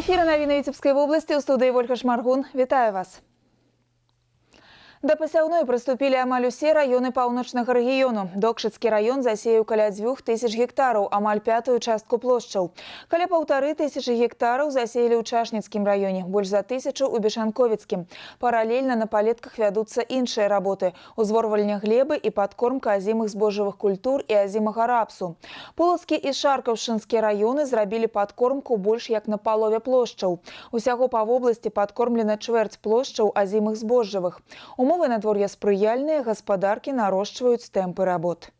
Эфіры навіны Віцебскай вобласці, ў студыі Вольга Шмаргун. Вітаю вас. Да пасяўной прыступілі амаль усе раёны паўночнага рэгіёну. Докшыцкі раён засеяў каля 2000 гектараў, амаль пятую частку плошчаў. Каля 1500 гектараў засеялі ў Чашніцкім раёне, больш за 1000 ў Бешанковіцкім. Паралельна на палетках вядуцца іншыя работы: узворвальня глебы і падкормка азімых збожжавых культур і азімага рапсу. Полацкі і Шаркаўшчынскі раёны зрабілі падкормку больш як на палове плошчаў. Усяго па вобласці падкормлена чвэрць плошчаў азімых збожжавых. Умовы надвор'я спрыяльныя, гаспадаркі нарошчваюць тэмпы работ.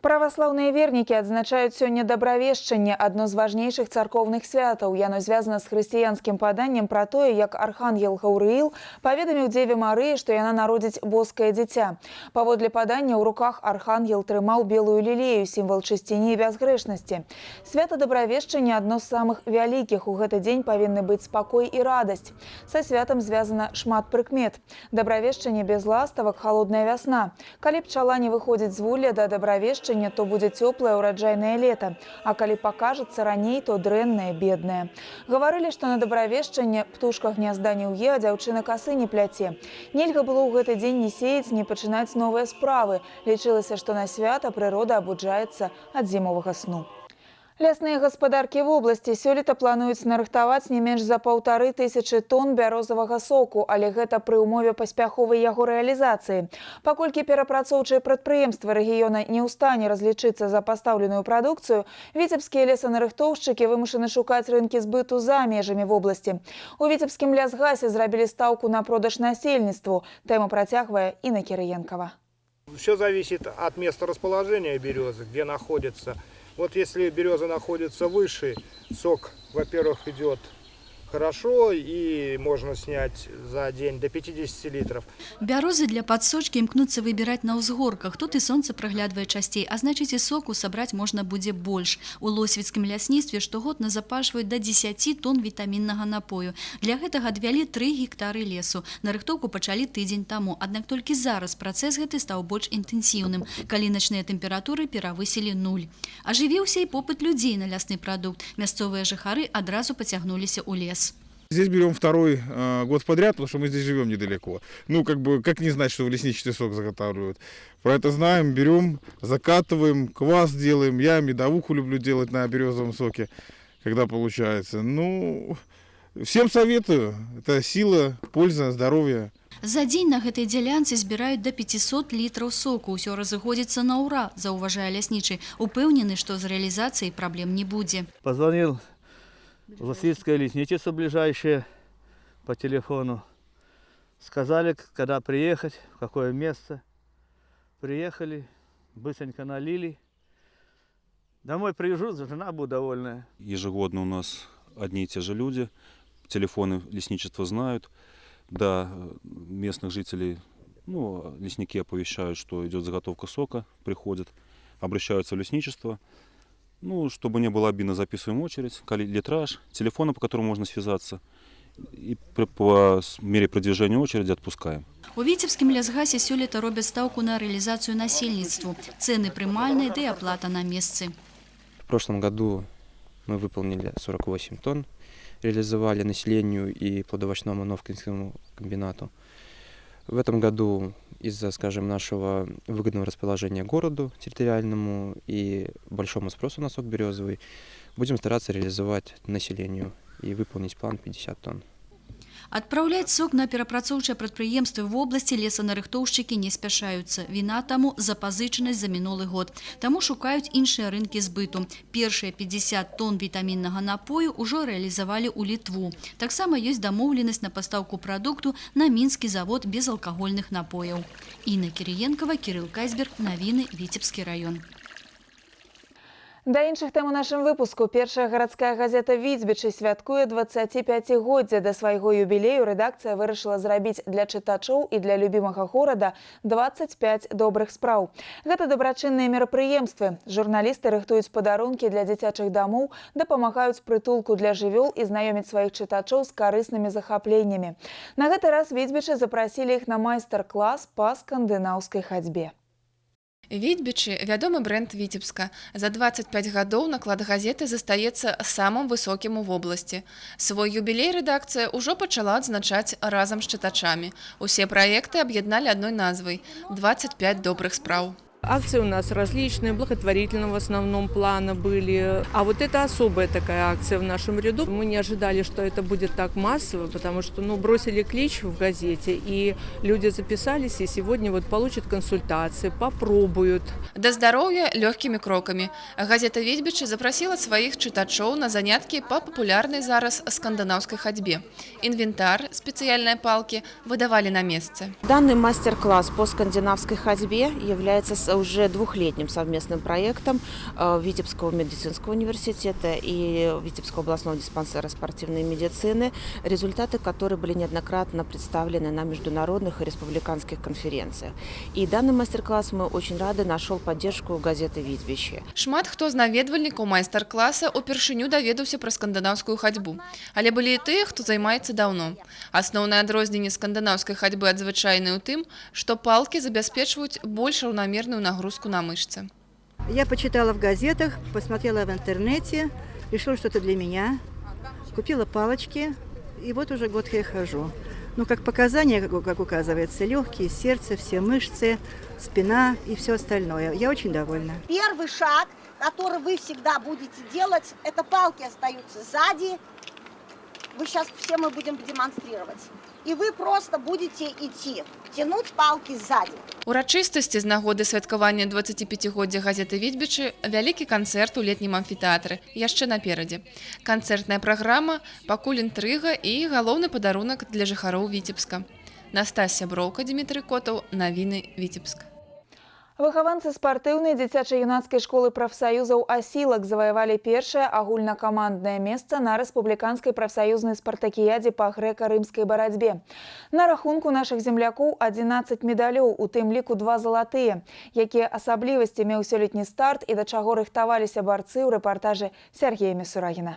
Праваслаўныя вернікі адзначаюць сёння Дабравешчанне, адно з важнейшых царкоўных святаў. Яно звязана з хрысціянскім паданнем пра тое, як архангел Гаўрыіл паведаміў Дзеве Марыі, што яна народзіць боскае дзіця. Паводле падання, ў руках архангел трымаў белую лілею, сімвал чысціні і бязгрэшнасці. Свята Дабравешчання адно з самых вялікіх. У гэты дзень павінны быць спакой і радасць. Са святам звязана шмат прыкмет. Дабравешчанне без ластавак — халодная вясна. Калі пчала не выходзіць з вулля да Дабравешчання, то будзе цёплае ўраджайнае лета, а калі пакажацца раней, то дрэннае, беднае. Гаварылі, што на Дабравешчанне птушка гнязда не ўе, а дзяўчына касы не пляце. Нельга было ў гэты дзень ні сеяць, ні пачынаць новыя справы. Лічылася, што на свята прырода абуджаецца ад зімовага сну. Лясныя гаспадаркі вобласці сёлета плануюць нарыхтаваць не менш за 1500 тонн бярозавага соку, але гэта пры ўмове паспяховай яго рэалізацыі. Паколькі перапрацоўчыя прадпрыемствы рэгіёна не ў стане разлічыцца за пастаўленую прадукцыю, віцебскія лесанарыхтоўшчыкі вымушаны шукаць рынкі збыту за межамі вобласці. У віцебскім лясгасе зрабілі стаўку на продаж насельніцтву. Тэму працягвае Інна Кірыенкава. Все зависит от места расположения березы, где находится. Вот если береза находится выше, сок, во-первых, идет хорошо, и можно снять за день до 50 литров. Бярозы для падсочкі імкнуцца выбіраць на ўзгорках. Тут і сонца праглядвае часцей, а значыць, і соку сабраць можна будзе больш. У лосвіцкім лясніцтве штогод назапашваюць да 10 тонн вітаміннага напою. Для гэтага адвялі 3 гектары лесу. Нарыхтоўку пачалі тыдзень таму. Аднак толькі зараз працэс гэты стаў больш інтэнсіўным, калі начныя тэмпературы перавысілі нуль. Ажывіўся і попыт людзей на лясны прадукт. Мясцовыя жыхары адразу пацягнуліся ў лес. Здесь берем второй год подряд, потому что мы здесь живем недалеко. Ну, как бы, как не знать, что в лесничестве сок заготавливают? Про это знаем, берем, закатываем, квас делаем. Я медовуху люблю делать на березовом соке, когда получается. Ну, всем советую. Это сила, польза, здоровье. За дзень на гэтай дзялянцы збіраюць да 500 літраў соку. Усё разыходзіцца на ўра, заўважае ляснічы. Упэўнены, што з рэалізацыяй праблем не будзе. Позвонил в Лосвицкое лесничество ближайшее по телефону. Сказали, когда приехать, в какое место. Приехали, быстренько налили. Домой привезу, жена будет довольная. Ежегодно у нас одни и те же люди. Телефоны лесничества знают. Да, местных жителей, ну, лесники оповещают, что идет заготовка сока, приходят, обращаются в лесничество. Ну, чтобы не было обидно, записываем очередь, литраж, телефоны, по которым можно связаться. И по мере продвижения очереди отпускаем. У віцебскім лясгасе сёлета робяць стаўку на рэалізацыю насельніцтву. Цэны прымальныя, ды і аплата на месцы. В прошлом году мы выполнили 48 тонн, реализовали населению и плодоовощному Новкинскому комбинату. В этом году из-за, скажем, нашего выгодного расположения городу территориальному и большому спросу на сок березовый, будем стараться реализовать населению и выполнить план 50 тонн. Адпраўляць сок на перапрацоўчыя прадпрыемствы вобласці лесанарыхтоўшчыкі не спяшаюцца. Віна таму запазычанасць за мінулы год. Таму шукаюць іншыя рынкі збыту. Першыя 50 тонн вітаміннага напою ўжо рэалізавалі ў Літву. Таксама ёсць дамоўленасць на пастаўку прадукту на мінскі завод безалкагольных напояў. Інна Кірыенкава, Кірыл Кайсберг, навіны, Віцебскі раён. Да іншых тэм у нашым выпуску. Першая гарадская газета «Віцьбічы» святкуе 25-годдзе. Да свайго юбілею рэдакцыя вырашыла зрабіць для чытачоў і для любімага горада 25 добрых спраў. Гэта дабрачынныя мерапрыемствы. Журналісты рыхтуюць падарункі для дзіцячых дамоў, дапамагаюць прытулку для жывёл і знаёмяць сваіх чытачоў з карыснымі захапленнямі. На гэты раз «Віцьбічы» запрасілі іх на майстар-клас па скандынаўскай хадзьбе. «Віцьбічы» – вядомы брэнд Віцебска. За 25 гадоў наклад газеты застаецца самым высокім у вобласці. Свой юбілей рэдакцыя ўжо пачала адзначаць разам з чытачамі. Усе праекты аб'ядналі адной назвай – «25 добрых спраў». Акции у нас различные, благотворительного в основном плана были. А вот это особая такая акция в нашем ряду. Мы не ожидали, что это будет так массово, потому что, ну, бросили клич в газете, и люди записались, и сегодня вот получат консультации, попробуют. Да здароўя лёгкімі крокамі. Газета «Віцьбічы» запрасіла сваіх чытачоў на заняткі па папулярнай зараз скандынаўскай хадзьбе. Інвентар, спецыяльныя палкі выдавалі на месцы. Данный мастер-класс по скандинавской ходьбе является уже двухлетним совместным проектом Витебского медицинского университета и Витебского областного диспансера спортивной медицины, результаты которой были неоднократно представлены на международных и республиканских конференциях. И данный мастер-класс, мы очень рады, нашел поддержку газеты «Витьбичи». Шмат хто з наведвальнікаў майстар-класа упершыню даведаўся пра скандынаўскую хадзьбу. Але былі і тыя, хто займаецца даўно. Асноўнае адрозненне скандынаўскай хадзьбы ад звычайнай у тым, што палкі забяспечваюць больш раўнамерную нагрузку на мышцы. Я почитала в газетах, посмотрела в интернете, решила, что это для меня. Купила палочки, и вот уже год я хожу. Ну, как показания, как указывается, легкие, сердце, все мышцы, спина и все остальное. Я очень довольна. Первый шаг, который вы всегда будете делать, это палки остаются сзади. Вы сейчас все мы будем демонстрировать. И вы просто будете идти, тянуть палки сзади. Урачыстасці з нагоды святкавання 25-годдзя газеты «Віцьбічы», вялікі канцэрт у летнім амфітэатры яшчэ наперадзе. Канцэртная праграма пакуль інтрыга і галоўны падарунак для жыхароў Віцебска. Настасья Броўка, Дмітрый Котаў, навіны, Віцебск. Выхаванцы спартыўнай дзіцяча-юнацкай школы прафсаюзаў «Асілак» заваявалі першае агульнакаманднае месца на рэспубліканскай прафсаюзнай спартакіядзе па грэка-рымскай барацьбе. На рахунку нашых землякоў 11 медалёў, у тым ліку два залатыя. Якія асаблівасці меў сёлетні старт і да чаго рыхтаваліся барцы, ў рэпартажы Сяргея Місурагіна.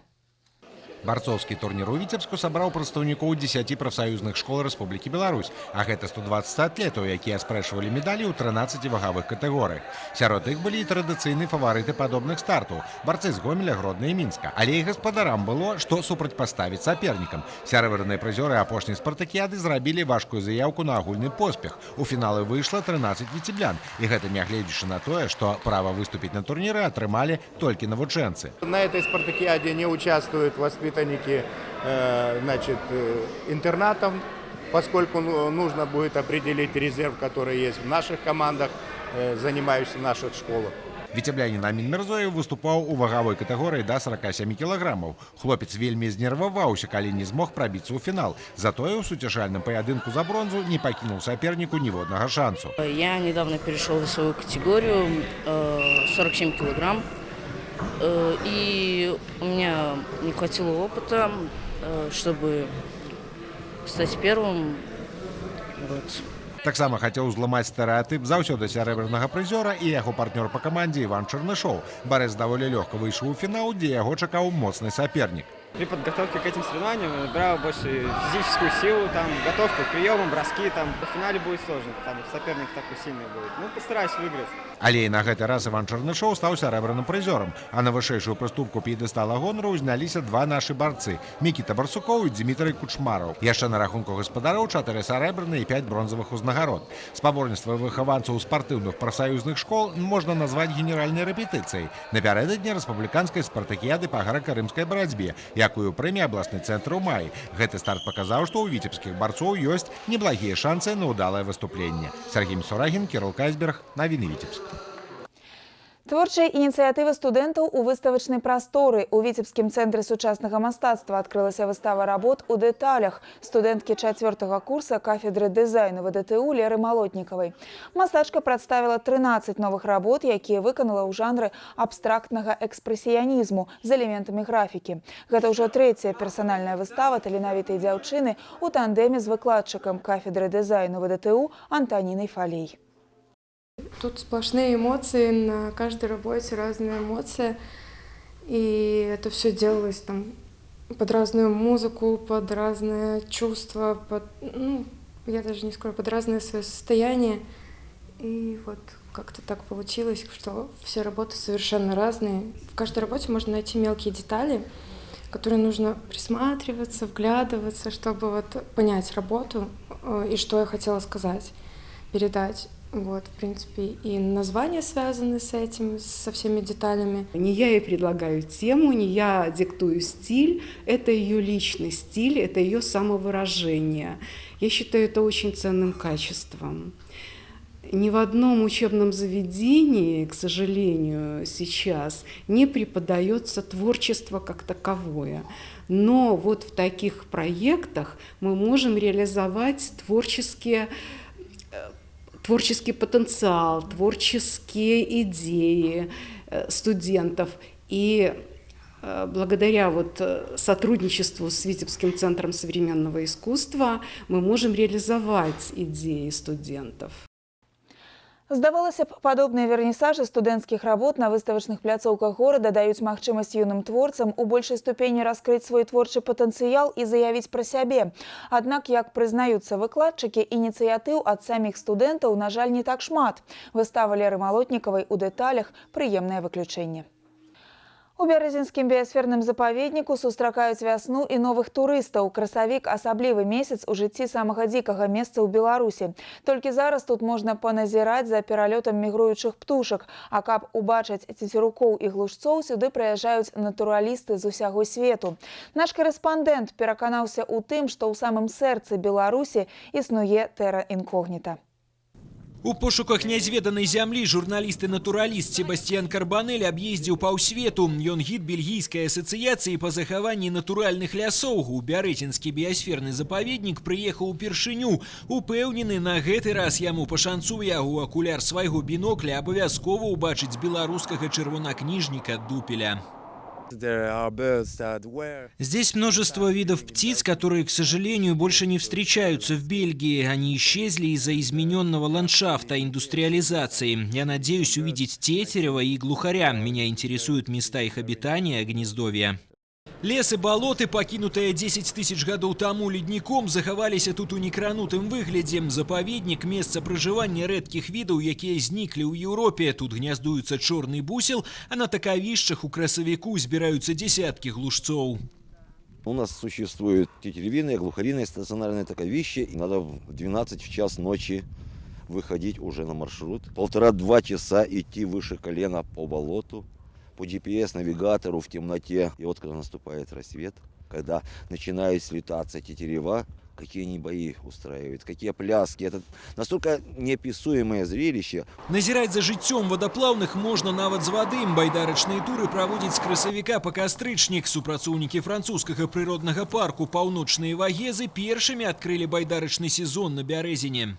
Барцоўскі турнір у Віцебску сабраў прадстаўнікоў 10 прафсаюзных школ Рэспублікі Беларусь, а гэта 120 атлетаў, якія аспрэчвалі медалі ў 13 вагавых катэгорыях. Сярод іх былі і традыцыйныя фаварыты падобных стартаў – барцы з Гомеля, Гродна і Мінска. Але і гаспадарам было, што супрацьпаставіць сапернікам. Сярэбраныя прызёры апошняй спартакіяды зрабілі важкую заяўку на агульны поспех. У фіналы выйшла 13 віцеблян. І гэта нягледзячы на тое, што права выступіць на турніры атрымалі толькі навучэнцы. На этой спартакиаде не участвуют воспитанники значит, интернатов, поскольку, ну, нужно будет определить резерв, который есть в наших командах, занимающихся в наших школах. Віцеблянін Амін Мірзоеў выступаў у вагавой катэгорыі да 47 кілаграмаў. Хлопец вельмі знерваваўся, калі не змог прабіцца ў фінал. Затое ў суцяшальным паядынку за бронзу не пакінуў саперніку ніводнага шансу. Я недавно перешел в свою категорию 47 килограмм. И у меня не хватило опыта, чтобы стать первым. Вот. Таксама хацеў зламаць стэрэатып заўсёды сярэбранага прызёра і яго партнёр па камандзе Іван Чарнышоў. Барэц даволі лёгка выйшаў у фінал, дзе яго чакаў моцны сапернік. При подготовке к этим соревнованиям я набирал больше физическую силу, там, готовку к приемам, броски. Там, в финале будет сложно, там соперник такой сильный будет. Ну, постараюсь выиграть. Але і на гэты раз Іван Чарнышоў стаў сярэбраным прызёрам, а на вышэйшую прыступку п'едэстала гонару ўзняліся два нашы барцы – Мікіта Барсукоў і Дзмітрый Кучмараў. Яшчэ на рахунку гаспадароў чатыры сярэбраныя і пяць бронзавых узнагарод. Спаборніцтва выхаванцаў спартыўных прафсаюзных школ можна назваць генеральнай рэпетыцыяй напярэдадні рэспубліканскай спартакіяды па грэка-рымскай барацьбе, якую прыме абласны цэнтр у маі. Гэты старт паказаў, што ў віцебскіх барцоў ёсць неблагія шанцы на ўдалае выступленне. Сяргей Місурагін, Кірыл Кайсберг, навіны, Віцебск. Творчая ініцыятыва студэнтаў у выставачнай прасторы. У Віцебскім цэнтры сучаснага мастацтва адкрылася выстава работ у дэталях студэнткі чацвёртага курса кафедры дызайну ВДТУ Леры Малотнікавай. Мастачка прадставіла 13 новых работ, якія выканала ў жанры абстрактнага экспрэсіянізму з элементамі графікі. Гэта ўжо трэцяя персанальная выстава таленавітай дзяўчыны ў тандэме з выкладчыкам кафедры дызайну ВДТУ Антанінай Фалей. Тут сплошные эмоции, на каждой работе разные эмоции. И это все делалось там под разную музыку, под разные чувства, под, ну, я даже не скажу, под разные свои состояния. И вот Как-то так получилось, что все работы совершенно разные. В каждой работе можно найти мелкие детали, которые нужно присматриваться, вглядываться, чтобы вот понять работу и что я хотела сказать, передать. Вот, в принципе, и названия связаны с этим, со всеми деталями. Не я ей предлагаю тему, не я диктую стиль. Это ее личный стиль, это ее самовыражение. Я считаю это очень ценным качеством. Ни в одном учебном заведении, к сожалению, сейчас не преподается творчество как таковое. Но вот в таких проектах мы можем реализовать творческий потенциал, творческие идеи студентов. И благодаря вот сотрудничеству с Витебским центром современного искусства мы можем реализовать идеи студентов. Здавалася б, падобныя вернісажы студэнцкіх работ на выставачных пляцоўках горада даюць магчымасць юным творцам у большай ступені раскрыць свой творчы патэнцыял і заявіць пра сябе. Аднак, як прызнаюцца выкладчыкі, ініцыятыў ад саміх студэнтаў, на жаль, не так шмат. Выстава Леры Малотнікавай у дэталях прыемнае выключэнне. У Бярэзінскім біясферным запаведніку сустракаюць вясну і новых турыстаў. Красавік – асаблівы месяц у жыцці самага дзікага месца ў Беларусі. Толькі зараз тут можна паназіраць за пералётам мігруючых птушак. А каб убачыць цецерукоў і глушцоў, сюды прыязджаюць натуралісты з усяго свету. Наш карэспандэнт пераканаўся ў тым, што ў самым сэрцы Беларусі існуе тэра інкогніта. У пошуках нязведанай зямлі журналіст і натураліст Себастьян Карбанель аб'ездзіў паўсвету. Ён гід бельгійскай асацыяцыі па захаванні натуральных лясоў. У Бярэзінскі біясферны запаведнік прыехаў упершыню. Упэўнены, на гэты раз яму пашанцуе, у акуляр свайго бінокля абавязкова ўбачыць беларускага чырвонакніжніка дупеля. Здесь множество видов птиц, которые, к сожалению, больше не встречаются в Бельгии. Они исчезли из-за измененного ландшафта, индустриализации. Я надеюсь увидеть тетерева и глухаря. Меня интересуют места их обитания, гнездовья. Лес и болоты, покинутые 10 тысяч гадоў таму ледніком, захаваліся тут у некранутым выглядзе. Запаведнік – месца пражывання рэдкіх відаў, якія зніклі ў Еўропе. Тут гняздуюцца чорны бусел, а на такавішчах у красавіку збіраюцца десяткі глушцоў. У нас существует тетеревиное, глухариное стационарное таковище. И надо в 12 в час ночи выходить уже на маршрут. 1,5-2 часа идти выше колена по болоту, по GPS-навигатору в темноте. И вот когда наступает рассвет, когда начинают слетаться тетерева, какие они бои устраивают, какие пляски. Это настолько неописуемое зрелище. Назіраць за жыццём вадаплаўных можна нават з вады. Байдарачныя туры праводзіць з красавіка па кастрычнік. Супрацоўнікі французскага прыроднага парку «Паўночныя Вагезы» першымі адкрылі байдарачны сезон на Бярэзіне.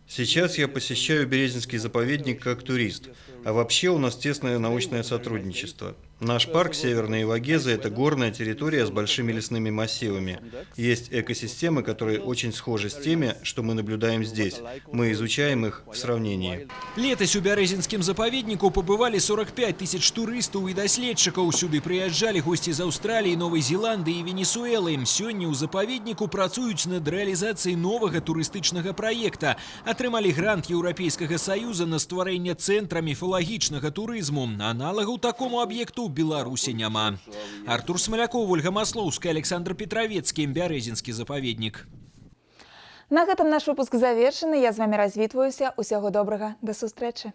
Сейчас я посещаю Березинский заповедник как турист, а вообще у нас тесное научное сотрудничество. Наш парк «Северные Вогезы» – это горная территория с большими лесными массивами. Есть экосистемы, которые очень схожи с теми, что мы наблюдаем здесь. Мы изучаем их в сравнении. Летась у Бярэзінскім запаведніку побывали 45 тысяч турыстаў і даследчыкаў. Сюды прыязджалі госці з Аўстраліі, Новай Зеландыі і Венесуэлы. Сёння ў запаведніку працуюць над рэалізацыяй новага турыстычнага праекта. Атрымалі грант Еўрапейскага Саюза на стварэнне цэнтра міфалагічнага турызму. Аналагаў такому аб'екту ў Беларусі няма. Артур Смоляков, Ольга Маслоўская, Александр Петровецкі, Бярэзінскі запаведнік. На гэтым наш выпуск завершаны. Я з вами развітваюся. Усяго добрага. Да сустрэчы.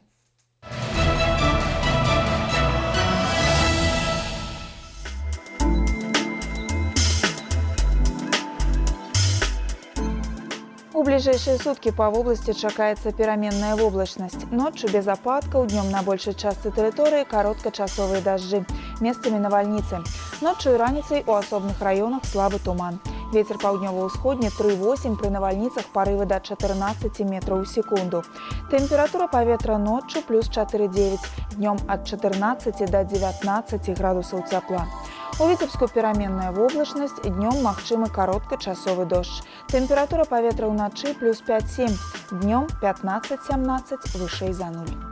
У бліжэйшыя суткі па вобласці чакаецца пераменная воблачнасць. Ноччу без ападкаў, днём на большай частцы тэрыторыі кароткачасовыя дажджы, месцамі навальніцы. Ноччу і раніцай у асобных раёнах слабы туман. Вецер паўднёва-ўсходні 3,8, пры навальніцах парывы да 14 метраў у секунду. Тэмпература паветра ноччу плюс 4,9, днём ад 14 до 19 градусаў цяпла. У Віцебску пераменная воблачнасць, днём магчымы кароткачасовы дождж. Тэмпература паветра ўначы плюс 5,7, днём 15-17, вышэй за нуль.